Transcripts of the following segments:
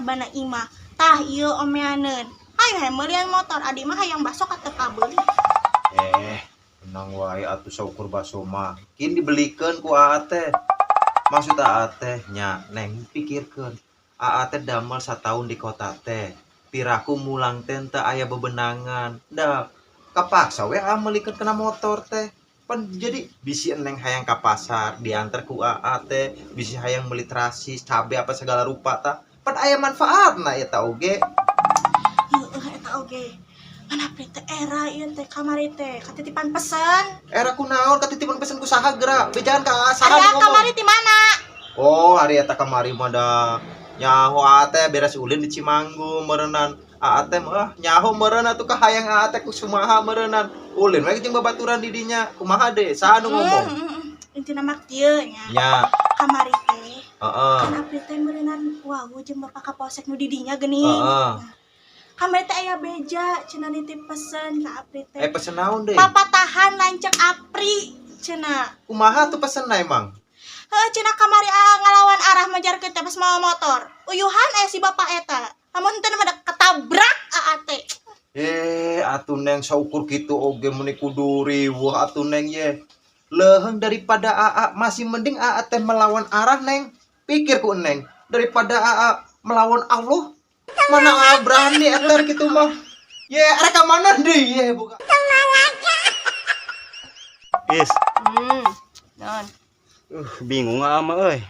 bana imah. Tah ieu omeaneun. Hayu he meulian motor, adi mah hayang baso ka teu kabeuli. Eh, tenang wae atuh, saukur baso mah. Kin dibelikeun ku Aa teh. Maksud Aa teh nya, Neng, pikirkeun. Aa teh damel satahun di kota teh. Piraku mulang teh teu aya bebenangan. Da kapaksa we Aa meulikeun kana motor teh. Pan jadi bisi Neng hayang ka pasar diantar ku Aa teh, bisi hayang meuli terasi, cabe, apa segala rupa tah. Pan aya manfaatna eta oge. Heueuh, eta oge. Ngan Apri teh era ieu teh kamari teh katitipan pesen. Era kunaon katitipan pesen ku saha geura? Bejaan ka Aa saha Ari nu ngomong? Kamari di mana? Oh, ari eta kamari mah da nyaho Aa teh beres ulin di Cimanggu meureunan. Aa teh mah nyaho meureun atuh kahayang Aa teh kumaha meureunnan. Ulin we jeung babaturan di dinya. Kumaha deui? Saha nu ngomong? Intina mah kieu nya. Nya, Kamari teh kan Apri teh meureunan wawuh jeung Bapak Kapolsek nu di dinya geuning. Kamari teh aya beja cenah nitip pesen ka Apri teh. Eh, pesen naon deui? Papatahan lanceuk Apri cenah. Kumaha tuh pesenna emang? Heuh, cenah kamari ngalawan arah majarkeun teh pas mawa motor. Uyuhan aya si bapak eta. Lamun henteu mah da ketabrak Aa teh. Eh, atuh Neng, saukur kitu oge meuni kudu riweuh atuh, Neng, ye. Leuheung daripada Aa, masih mending Aa teh melawan arah, Neng. Pikir ku Neng, daripada Aa melawan Allah. Mana Aa berani eta kitu mah. Ye, arek ka mana deui ye buka. Is, Naon? Bingung ama euy.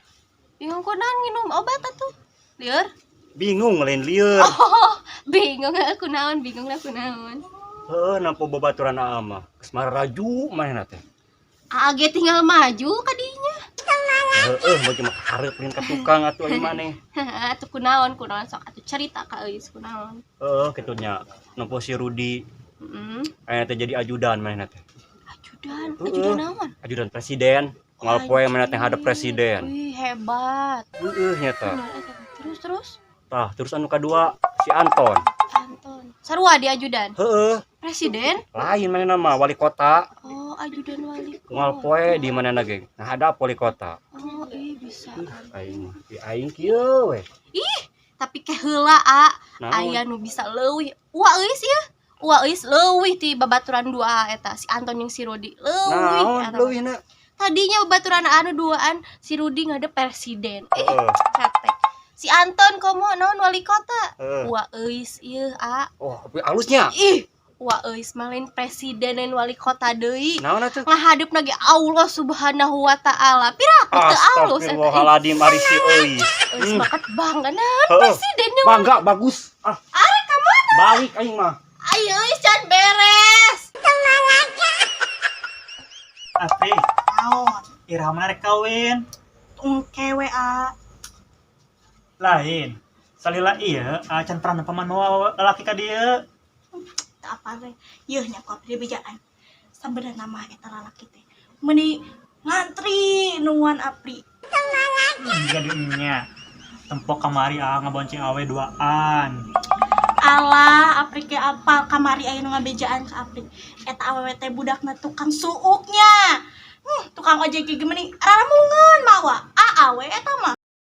Bingung kunaon, nginum obat atuh? Lieur? Bingung, lain lieur. Oh, bingung aku naon, bingung aku naon. Heuh, nampo babaturan ama. Geus maraju manehna teh. Age tinggal maju ka dinya. Heeh, mau cuma hareup lain ka tukang atuh ari maneh. Atuh kunaon, kunaon, sok atuh cerita ka Euis kunaon. Heeh, kitu nya. Nempo si Rudi aya teh jadi ajudan manehna teh. Ajudan, Heeh. ajudan naon? Ajudan presiden. Unggal poe manehna teh hadap presiden. Wih, hebat. Heeh, nyata. Terus, terus. Tah, terus anu kadua si Anton. Anton. Sarua di ajudan. Heeh, Presiden? Lain manehna mah wali kota. Oh, ajudan wali Unggal kota. Poe di manehna ge ngahadap wali kota. Oh, ih, bisa. Aing mah, di aing kieu we. Ih, tapi ke heula, A. Naon? Aya nu bisa leuwih. Wa euis ieu. Wa euis leuwih ti babaturan dua eta si Anton jeung si Rudi. Leuwih Naon eta mah. leuwihna? Tadinya babaturan anu duaan si Rudi ngadep presiden. Eh, capek. Si Anton komo naon wali kota. Wa euis ieu, A. Oh, tapi alusnya. Ih, wa euis mah lain presiden, lain wali kota deui. Naon atuh? Ngahadep lagi Allah Subhanahu wa Taala. Piraku teu alus eta? Astagfirullahaladzim, ari si Euis. Euis bakat bangga nah Heeh. presiden jeung Bangga, bagus. Ah, Arek ka mana? Balik aing mah. Ayo euis can beres. Apri, Naon? Iraha mana rek kawin? Engke we, A. Lain. Salila ieu acan pernah paman mawa lalaki ka dieu. Teu apa we. Yeuh nya ku Apri bejaan. Sabenerna mah eta lalaki teh meuni ngantri nungguan Apri. Jadi nya. Tempok kamari ah ngabonceng awe duaan. Alah, Apri ke apal kamari aya nu ngabejaan ka Apri. Eta awewe teh budakna tukang suuknya. Tukang ojek ge meni raramungeun mawa. Aa we eta mah.